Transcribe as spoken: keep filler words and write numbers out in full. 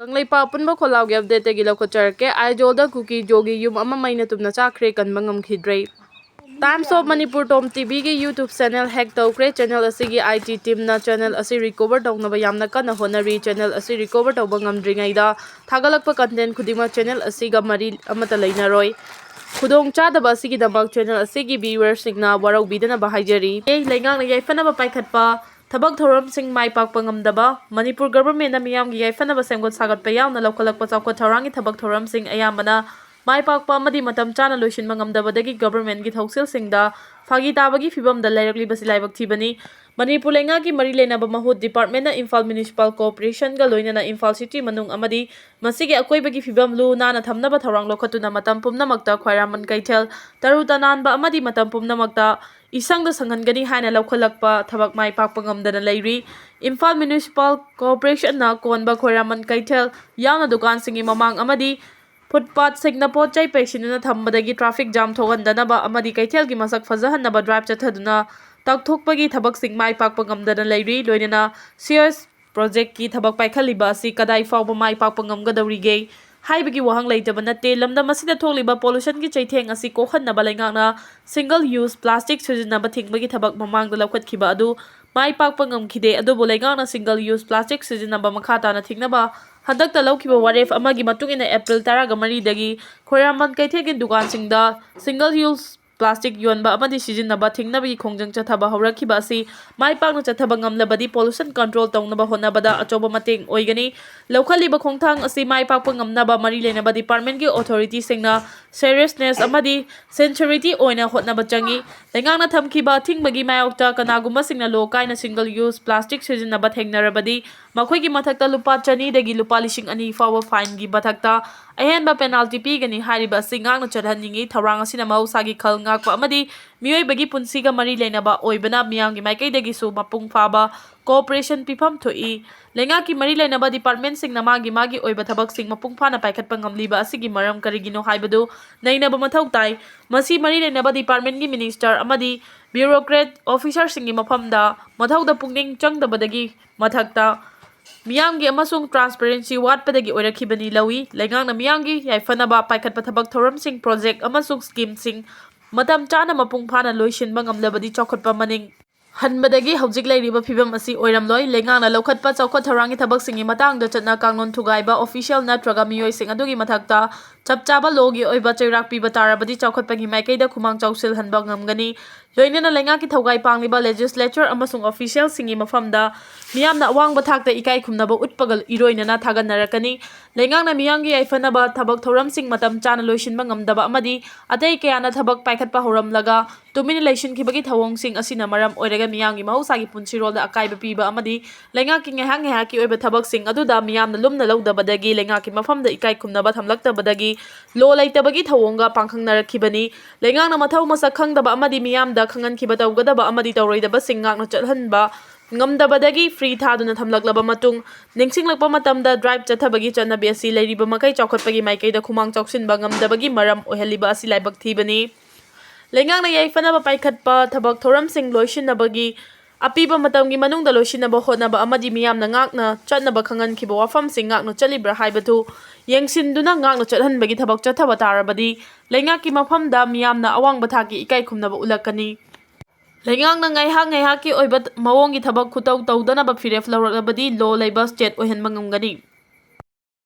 ꯀꯪꯂꯩꯄꯥꯛ ꯑꯄꯨꯟꯕ ꯈꯣꯜꯂꯥꯎꯒꯤ ꯑꯞꯗꯦꯠꯇꯒꯤ ꯂꯧꯈꯠꯆꯔꯛꯀꯦ꯫ ꯑꯥꯏꯖꯣꯜꯗ ꯀꯨꯀꯤ ꯖꯣꯒꯤ ꯌꯨꯝ ꯑꯃ ꯃꯩꯅ ꯇꯨꯝꯅ ꯆꯥꯛꯈ꯭ꯔꯦ, ꯀꯟꯕ ꯉꯝꯈꯤꯗ꯭ꯔꯦ꯫ Times of Manipur Tom ꯇꯤꯚꯤꯒꯤ YouTube channel hack ꯇꯧꯈ꯭ꯔꯦ꯫ Channel ꯑꯁꯤꯒꯤ I T teamꯅ channel ꯑꯁꯤ recover ꯇꯧꯅꯕ ꯌꯥꯝꯅ ꯀꯟꯅ ꯍꯣꯠꯅꯔꯤ꯫ Channel ꯑꯁꯤ recover ꯇꯧꯕ ꯉꯝꯗ꯭ꯔꯤꯉꯩꯗ ꯊꯥꯒꯠꯂꯛꯄ content ꯈꯨꯗꯤꯡꯃꯛ channel ꯑꯁꯤꯒ ꯃꯔꯤ ꯑꯃꯠꯇ ꯂꯩꯅꯔꯣꯏ꯫ ꯈꯨꯗꯣꯡꯆꯥꯗꯕ ꯑꯁꯤꯒꯤꯗꯃꯛ channel ꯑꯁꯤꯒꯤ viewerꯁꯤꯡꯅ ꯋꯥꯔꯧꯕꯤꯗꯅꯕ ꯍꯥꯏꯖꯔꯤ꯫ ꯂꯩꯉꯥꯛꯅ ꯌꯥꯏꯐꯅꯕ ꯄꯥꯏꯈꯠꯄ ꯊꯕꯛ ꯊꯧꯔꯝꯁꯤꯡ ꯃꯥꯏ ꯄꯥꯛꯄ ꯉꯝꯗꯕ꯫ ꯃꯅꯤꯄꯨꯔ governmentꯅ ꯃꯤꯌꯥꯝꯒꯤ ꯌꯥꯏꯐꯅꯕ ꯁꯦꯝꯒꯠ ꯁꯥꯒꯠꯄ ꯌꯥꯎꯅ ꯂꯧꯈꯠꯂꯛꯄ ꯆꯥꯎꯈꯠ ꯊꯧꯔꯥꯡꯒꯤ ꯊꯕꯛ ꯊꯧꯔꯝꯁꯤꯡ ꯑꯌꯥꯝꯕꯅ ꯃꯥꯏ ꯄꯥꯛꯄ ꯑꯃꯗꯤ ꯃꯇꯝ ꯆꯥꯅ ꯂꯣꯏꯁꯤꯟꯕ ꯉꯝꯗꯕꯗꯒꯤ governmentꯀꯤ ꯊꯧꯁꯤꯜꯁꯤꯡꯗ ꯐꯥꯒꯤ ꯇꯥꯕꯒꯤ ꯐꯤꯚꯝꯗ ꯂꯩꯔꯛꯂꯤꯕꯁꯤ ꯂꯥꯏꯕꯛ ꯊꯤꯕꯅꯤ꯫ ꯃꯅꯤꯄꯨꯔ ꯂꯩꯉꯥꯛꯀꯤ ꯃꯔꯤ ꯂꯩꯅꯕ ꯃꯍꯨꯠ departmentꯅ ꯏꯝꯐꯥꯜ Municipal Corporationꯒ ꯂꯣꯏꯅꯅ ꯏꯝꯐꯥꯜ city ꯃꯅꯨꯡ ꯑꯃꯗꯤ ꯃꯁꯤꯒꯤ ꯑꯀꯣꯏꯕꯒꯤ ꯐꯤꯚꯝ ꯂꯨ ꯅꯥꯟꯅ ꯊꯝꯅꯕ ꯊꯧꯔꯥꯡ ꯂꯧꯈꯠꯇꯨꯅ ꯃꯇꯝ ꯄꯨꯝꯅꯃꯛꯇ ꯈ꯭ꯋꯥꯏꯔꯥꯡꯕꯟ ꯀꯩꯊꯦꯜ ꯇꯔꯨ ꯇꯅꯥꯟꯕ ꯑꯃꯗꯤ ꯃꯇꯝ ꯄꯨꯝꯅꯃꯛꯇ ꯏꯁꯪꯗ ꯁꯪꯍꯟꯒꯅꯤ ꯍꯥꯏꯅ ꯂꯧꯈꯠꯂꯛꯄ ꯊꯕꯛ ꯃꯥꯏ ꯄꯥꯛꯄ ꯉꯝꯗꯅ ꯂꯩꯔꯤ꯫ ꯏꯝꯐꯥꯜ Municipal Corporationꯅ ꯀꯣꯟꯕ ꯈ꯭ꯋꯥꯏꯔꯥꯡꯕꯟ ꯀꯩꯊꯦꯜ ꯌꯥꯎꯅ ꯗꯨꯀꯥꯟꯁꯤꯡꯒꯤ ꯃꯃꯥꯡ ꯑꯃꯗꯤ footpathꯁꯤꯡꯗ ꯄꯣꯠ ꯆꯩ ꯄꯩꯁꯤꯟꯗꯨꯅ ꯊꯝꯕꯗꯒꯤ traffic jam ꯊꯣꯛꯍꯟꯗꯅꯕ ꯑꯃꯗꯤ ꯀꯩꯊꯦꯜꯒꯤ ꯃꯁꯛ ꯐꯖꯍꯟꯅꯕ drive ꯆꯠꯊꯗꯨꯅ ꯇꯥꯛꯊꯣꯛꯄꯒꯤ ꯊꯕꯛꯁꯤꯡ ꯃꯥꯏ ꯄꯥꯛꯄ ꯉꯝꯗꯅ ꯂꯩꯔꯤ꯫ ꯂꯣꯏꯅꯅ sewage projectꯀꯤ ꯊꯕꯛ ꯄꯥꯏꯈꯠꯂꯤꯕ ꯑꯁꯤ ꯀꯗꯥꯏ ꯐꯥꯎꯕ ꯃꯥꯏ ꯄꯥꯛꯄ ꯉꯝꯒꯗꯧꯔꯤꯒꯦ ꯍꯥꯏꯕꯒꯤ ꯋꯥꯍꯪ ꯂꯩꯇꯕ ꯅꯠꯇꯦ꯫ ꯂꯝꯗꯝ ꯑꯁꯤꯗ ꯊꯣꯛꯂꯤꯕ pollutionꯒꯤ ꯆꯩꯊꯦꯡ ꯑꯁꯤ ꯀꯣꯛꯍꯟꯅꯕ ꯂꯩꯉꯥꯛꯅ single use plastic ꯁꯤꯖꯤꯟꯅꯕ ꯊꯤꯡꯕꯒꯤ ꯊꯕꯛ ꯃꯃꯥꯡꯗ ꯂꯧꯈꯠꯈꯤꯕ ꯑꯗꯨ ꯃꯥꯏ ꯄꯥꯛꯄ ꯉꯝꯈꯤꯗꯦ꯫ ꯑꯗꯨꯕꯨ ꯂꯩꯉꯥꯛꯅ single use plastic ꯁꯤꯖꯤꯟꯅꯕ ꯃꯈꯥ ꯇꯥꯅ ꯊꯤꯡꯅꯕ ꯍꯟꯗꯛꯇ ꯂꯧꯈꯤꯕ ꯋꯥꯔꯦꯞ ꯑꯃꯒꯤ ꯃꯇꯨꯡ ꯏꯟꯅ April ꯇꯔꯥꯃꯔꯤꯗꯒꯤ ꯈ꯭ꯋꯥꯏꯔꯥꯡꯕꯟ ꯀꯩꯊꯦꯜꯒꯤ ꯗꯨꯀꯥꯟꯁꯤꯡꯗ single use plastic ꯌꯣꯟꯕ ꯑꯃꯗꯤ ꯁꯤꯖꯤꯟꯅꯕ ꯊꯤꯡꯅꯕꯒꯤ ꯈꯣꯡꯖꯪ ꯆꯠꯊꯕ ꯍꯧꯔꯛꯈꯤꯕ ꯑꯁꯤ ꯃꯥꯏ ꯄꯥꯛꯅ ꯆꯠꯊꯕ ꯉꯝꯂꯕꯗꯤ pollution control ꯇꯧꯅꯕ ꯍꯣꯠꯅꯕꯗ ꯑꯆꯧꯕ ꯃꯇꯦꯡ ꯑꯣꯏꯒꯅꯤ꯫ ꯂꯧꯈꯠꯂꯤꯕ ꯈꯣꯡꯊꯥꯡ ꯑꯁꯤ ꯃꯥꯏ ꯄꯥꯛꯄ ꯉꯝꯅꯕ ꯃꯔꯤ ꯂꯩꯅꯕ departmentꯀꯤ authorityꯁꯤꯡꯅ seriousness ꯑꯃꯗꯤ sincerity ꯑꯣꯏꯅ ꯍꯣꯠꯅꯕ ꯆꯪꯏ꯫ ꯂꯩꯉꯥꯛꯅ ꯊꯝꯈꯤꯕ ꯑꯊꯤꯡꯕꯒꯤ ꯃꯥꯌꯣꯛꯇ ꯀꯅꯥꯒꯨꯝꯕꯁꯤꯡꯅ ꯂꯣ ꯀꯥꯏꯅ single use plastic ꯁꯤꯖꯤꯟꯅꯕ ꯊꯦꯡꯅꯔꯕꯗꯤ ꯃꯈꯣꯏꯒꯤ ꯃꯊꯛꯇ ꯂꯨꯄꯥ ꯆꯅꯤꯗꯒꯤ ꯂꯨꯄꯥ ꯂꯤꯁꯤꯡ ꯑꯅꯤ ꯐꯥꯎꯕ fineꯒꯤ ꯃꯊꯛꯇ ꯑꯍꯦꯟꯕ penalty ꯄꯤꯒꯅꯤ ꯍꯥꯏꯔꯤꯕ ꯑꯁꯤ ꯉꯥꯛꯅ ꯆꯠꯍꯟꯅꯤꯡꯏ꯫ ꯊꯧꯔꯥꯡ ꯑꯁꯤꯅ ꯃꯍꯧꯁꯥꯒꯤ ꯈꯜ ꯉꯥꯛꯄ ꯑꯃꯗꯤ ꯃꯤꯑꯣꯏꯕꯒꯤ ꯄꯨꯟꯁꯤꯒ ꯃꯔꯤ ꯂꯩꯅꯕ ꯑꯣꯏꯕꯅ ꯃꯤꯌꯥꯝꯒꯤ ꯃꯥꯏꯀꯩꯗꯒꯤꯁꯨ ꯃꯄꯨꯡ ꯐꯥꯕ cooperation ꯄꯤꯐꯝ ꯊꯣꯛꯏ꯫ ꯂꯩꯉꯥꯛꯀꯤ ꯃꯔꯤ ꯂꯩꯅꯕ departmentꯁꯤꯡꯅ ꯃꯥꯒꯤ ꯃꯥꯒꯤ ꯑꯣꯏꯕ ꯊꯕꯛꯁꯤꯡ ꯃꯄꯨꯡ ꯐꯥꯅ ꯄꯥꯏꯈꯠꯄ ꯉꯝꯂꯤꯕ ꯑꯁꯤꯒꯤ ꯃꯔꯝ ꯀꯔꯤꯒꯤꯅꯣ ꯍꯥꯏꯕꯗꯨ ꯅꯩꯅꯕ ꯃꯊꯧ ꯇꯥꯏ꯫ ꯃꯁꯤ ꯃꯔꯤ ꯂꯩꯅꯕ departmentꯀꯤ minister ꯑꯃꯗꯤ bureaucrat officerꯁꯤꯡꯒꯤ ꯃꯐꯝꯗ ꯃꯊꯧꯗ ꯄꯨꯛꯅꯤꯡ ꯆꯪꯗꯕꯗꯒꯤ ꯃꯊꯛꯇ ꯃꯤꯌꯥꯝꯒꯤ ꯑꯃꯁꯨꯡ transparency ꯋꯥꯠꯄꯗꯒꯤ ꯑꯣꯏꯔꯛꯈꯤꯕꯅꯤ ꯂꯧꯏ꯫ ꯂꯩꯉꯥꯛꯅ ꯃꯤꯌꯥꯝꯒꯤ ꯌꯥꯏꯐꯅꯕ ꯄꯥꯏꯈꯠꯄ ꯊꯕꯛ ꯊꯧꯔꯝꯁꯤꯡ, project ꯑꯃꯁꯨꯡ schemeꯁꯤꯡ ꯃꯇꯝ ꯆꯥꯅ ꯃꯄꯨꯡ ꯐꯥꯅ ꯂꯣꯏꯁꯤꯟꯕ ꯉꯝꯂꯕꯗꯤ ꯆꯥꯎꯈꯠꯄ ꯃꯅꯤꯡ ꯍꯟꯕꯗꯒꯤ ꯍꯧꯖꯤꯛ ꯂꯩꯔꯤꯕ ꯐꯤꯕꯝ ꯑꯁꯤ ꯑꯣꯏꯔꯝꯂꯣꯏ꯫ ꯂꯩꯉꯥꯛꯅ ꯂꯧꯈꯠꯄ ꯆꯥꯎꯈꯠ ꯊꯧꯔꯥꯡꯒꯤ ꯊꯕꯛꯁꯤꯡꯒꯤ ꯃꯇꯥꯡꯗ ꯆꯠꯅ ꯀꯥꯡꯂꯣꯟ ꯊꯨꯒꯥꯏꯕ official ꯅꯠꯇ꯭ꯔꯒ ꯃꯤꯑꯣꯏꯁꯤꯡ ꯑꯗꯨꯒꯤ ꯃꯊꯛꯇ ꯆꯞ ꯆꯥꯕ lawꯒꯤ ꯑꯣꯏꯕ ꯆꯩꯔꯥꯛ ꯄꯤꯕ ꯇꯥꯔꯕꯗꯤ ꯆꯥꯎꯈꯠꯄꯒꯤ ꯃꯥꯏꯀꯩꯗ ꯈꯨꯃꯥꯡ ꯆꯥꯎꯁꯤꯜꯍꯟꯕ ꯉꯝꯒꯅꯤ꯫ ꯂꯣꯏꯅꯅ ꯂꯩꯉꯥꯛꯀꯤ ꯊꯧꯒꯥꯏ ꯄꯥꯡꯂꯤꯕ legislature ꯑꯃꯁꯨꯡ officialꯁꯤꯡꯒꯤ ꯃꯐꯝꯗ ꯃꯤꯌꯥꯝꯅ ꯑꯋꯥꯡꯕ ꯊꯥꯛꯇ ꯏꯀꯥꯏ ꯈꯨꯝꯅꯕ ꯎꯠꯄꯒ ꯏꯔꯣꯏꯅꯅ ꯊꯥꯒꯠꯅꯔꯛꯀꯅꯤ꯫ ꯂꯩꯉꯥꯛꯅ ꯃꯤꯌꯥꯝꯒꯤ ꯌꯥꯏꯐꯅꯕ ꯊꯕꯛ ꯊꯧꯔꯝꯁꯤꯡ ꯃꯇꯝ ꯆꯥꯅ ꯂꯣꯏꯁꯤꯟꯕ ꯉꯝꯗꯕ ꯑꯃꯗꯤ ꯑꯇꯩ ꯀꯌꯥꯅ ꯊꯕꯛ ꯄꯥꯏꯈꯠꯄ ꯍꯧꯔꯝꯂꯒ ꯇꯨꯃꯤꯟꯅ ꯂꯩꯁꯤꯟꯈꯤꯕꯒꯤ ꯊꯧꯑꯣꯡꯁꯤꯡ ꯑꯁꯤꯅ ꯃꯔꯝ ꯑꯣꯏꯔꯒ ꯃꯤꯌꯥꯝꯒꯤ ꯃꯍꯧꯁꯥꯒꯤ ꯄꯨꯟꯁꯤꯔꯣꯜꯗ ꯑꯀꯥꯏꯕ ꯄꯤꯕ ꯑꯃꯗꯤ ꯂꯩꯉꯥꯛꯀꯤ ꯉꯥꯏꯍꯥꯛ ꯉꯥꯏꯍꯥꯛꯀꯤ ꯑꯣꯏꯕ ꯊꯕꯛꯁꯤꯡ ꯑꯗꯨꯗ ꯃꯤꯌꯥꯝꯅ ꯂꯨꯝꯅ ꯂꯧꯗꯕꯗꯒꯤ, ꯂꯩꯉꯥꯛꯀꯤ ꯃꯐꯝꯗ ꯏꯀꯥꯏ ꯈꯨꯝꯅꯕ ꯊꯝꯂꯛꯇꯕꯗꯒꯤ, law ꯂꯩꯇꯕꯒꯤ ꯊꯧꯑꯣꯡꯒ ꯄꯥꯡꯈꯪꯅꯔꯛꯈꯤꯕꯅꯤ꯫ ꯂꯩꯉꯥꯛꯅ ꯃꯊꯧ ꯃꯁꯛ ꯈꯪꯗꯕ ꯑꯃꯗꯤ ꯃꯤꯌꯥꯝꯗ ꯈꯪꯍꯟꯈꯤꯕ ꯇꯧꯒꯗꯕ ꯑꯃꯗꯤ ꯇꯧꯔꯣꯏꯗꯕꯁꯤꯡ ꯉꯥꯛꯅ ꯆꯠꯍꯟꯕ ꯉꯝꯗꯕꯗꯒꯤ free ꯊꯥꯗꯨꯅ ꯊꯝꯂꯛꯂꯕ ꯃꯇꯨꯡ, ꯅꯤꯡꯁꯤꯡꯂꯛꯄ ꯃꯇꯝꯗ drive ꯆꯠꯊꯕꯒꯤ ꯆꯠꯅꯕꯤ ꯑꯁꯤ ꯂꯩꯔꯤꯕ ꯃꯈꯩ ꯆꯥꯎꯈꯠꯄꯒꯤ ꯃꯥꯏꯀꯩꯗ ꯈꯨꯃꯥꯡ ꯆꯥꯎꯁꯤꯟꯕ ꯉꯝꯗꯕꯒꯤ ꯃꯔꯝ ꯑꯣꯏꯍꯜꯂꯤꯕ ꯑꯁꯤ ꯂꯥꯏꯕꯛ ꯊꯤꯕꯅꯤ꯫ ꯂꯩꯉꯥꯛꯅ ꯌꯥꯏꯐꯅꯕ ꯄꯥꯏꯈꯠꯄ ꯊꯕꯛ ꯊꯧꯔꯝꯁꯤꯡ ꯂꯣꯏꯁꯤꯟꯅꯕꯒꯤ ꯑꯄꯤꯕ ꯃꯇꯝꯒꯤ ꯃꯅꯨꯡꯗ ꯂꯣꯏꯁꯤꯟꯅꯕ ꯍꯣꯠꯅꯕ ꯑꯃꯗꯤ ꯃꯤꯌꯥꯝꯅ ꯉꯥꯛꯅ ꯆꯠꯅꯕ ꯈꯪꯍꯟꯈꯤꯕ ꯋꯥꯐꯝꯁꯤꯡ ꯉꯥꯛꯅ ꯆꯠꯂꯤꯕ꯭ꯔꯥ ꯍꯥꯏꯕꯗꯨ ꯌꯦꯡꯁꯤꯟꯗꯨꯅ ꯉꯥꯛꯅ ꯆꯠꯍꯟꯕꯒꯤ ꯊꯕꯛ ꯆꯠꯊꯕ ꯇꯥꯔꯕꯗꯤ ꯂꯩꯉꯥꯛꯀꯤ ꯃꯐꯝꯗ ꯃꯤꯌꯥꯝꯅ ꯑꯋꯥꯡꯕ ꯊꯥꯛꯀꯤ ꯏꯀꯥꯏ ꯈꯨꯝꯅꯕ ꯎꯠꯂꯛꯀꯅꯤ꯫ ꯂꯩꯉꯥꯛꯅ ꯉꯥꯏꯍꯥꯛ ꯉꯥꯏꯍꯥꯛꯀꯤ ꯑꯣꯏꯕ ꯃꯑꯣꯡꯒꯤ ꯊꯕꯛ ꯈꯨꯇꯧ ꯇꯧꯗꯅꯕ ꯐꯤꯔꯦꯞ ꯂꯧꯔꯛꯂꯕꯗꯤ law ꯂꯩꯕ state ꯑꯣꯏꯍꯟꯕ ꯉꯝꯒꯅꯤ꯫